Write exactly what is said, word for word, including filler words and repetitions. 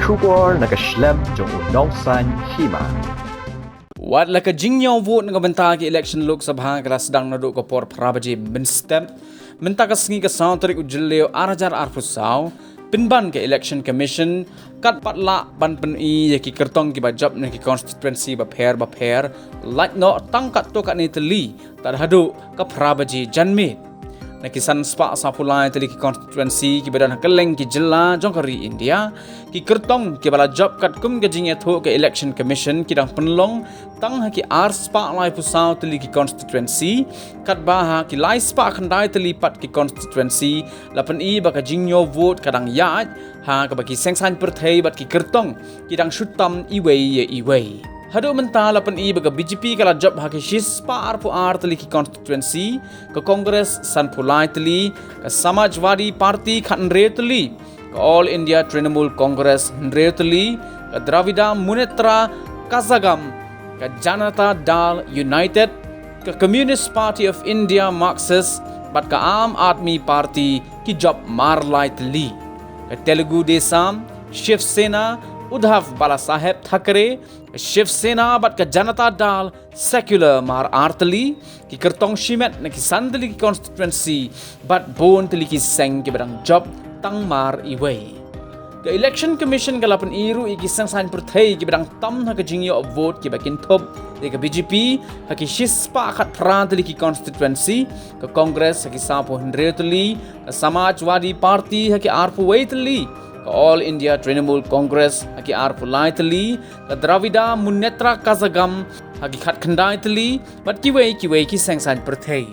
Khubor na ka shlem jong u Nongsaiñ Hima. Wat la ka jingïoh vote na ka bynta ka election Lok Sabha ka la sdang naduh ka por phra baje mynstep mynta ka sngi ka saw tarik u Jylliew ar hajar arphew saw, pynban ka Election Commission kat pat lah ban pyni ïa ki kyrtong kiba jop na ki constituency bapher bapher lait noh tang katto katne tylli tad haduh ka phra baje janmiet. Na ki san spah sawphew lai tylli ki constituency kiba don ha kylleng ki jylla jong ka ri India, ki kyrtong kiba la jop katkum ka jingïathuh ka Election Commission ki dang pynlong tang ha ki ar spah laiphew saw tylli ki constituency, katba ha ki lai spah khyndai tylli pat ki constituency la pyni ba ka jingïoh vote ka dang ïaid ha kaba ki seng saiñ pyrthei bad ki kyrtong ki dang shu tam iwei ïa iwei. Haduh mynta la pyni ba ka B J P ka la jop ha ki shi spah arphew ar tylli ki constituency, ka Congress sanphew lai tylli, ka Samajwadi Party khathynriew tylli, ka All India Trinamool Congress hynriew tylli, ka Dravida Munnetra Kazhagam, ka Janata Dal United, ka Communist Party of India Marxist bad ka Aam Aadmi Party ki jop mar lai tylli. Ka Telugu Desam, Shiv Sena, Uddhav Balasaheb Thackeray, ka Shiv Sena bad ka Janata Dal Secular mar ar tylli, ki kyrtong shimet na ki san tylli ki constituency bad bun tylli ki seng kiba dang jop tang mar iwei. Ka Election Commission ka la pyni ruh ïa ki seng saiñ pyrthei kiba dang tam ha ka jingïoh vote kiba kynthup ïa ka B J P ha ki shi spah khatphra tylli ki constituency, ka Congress ha ki sawphew hynriew tylli, ka Samajwadi Party ha ki arphew wei tylli, ka All India Trinamool Congress ha ki arphew lai tylli, ka Dravida Munnetra Kazhagam ha ki khatkhyndai tylli bad kiwei kiwei ki seng saiñ pyrthei.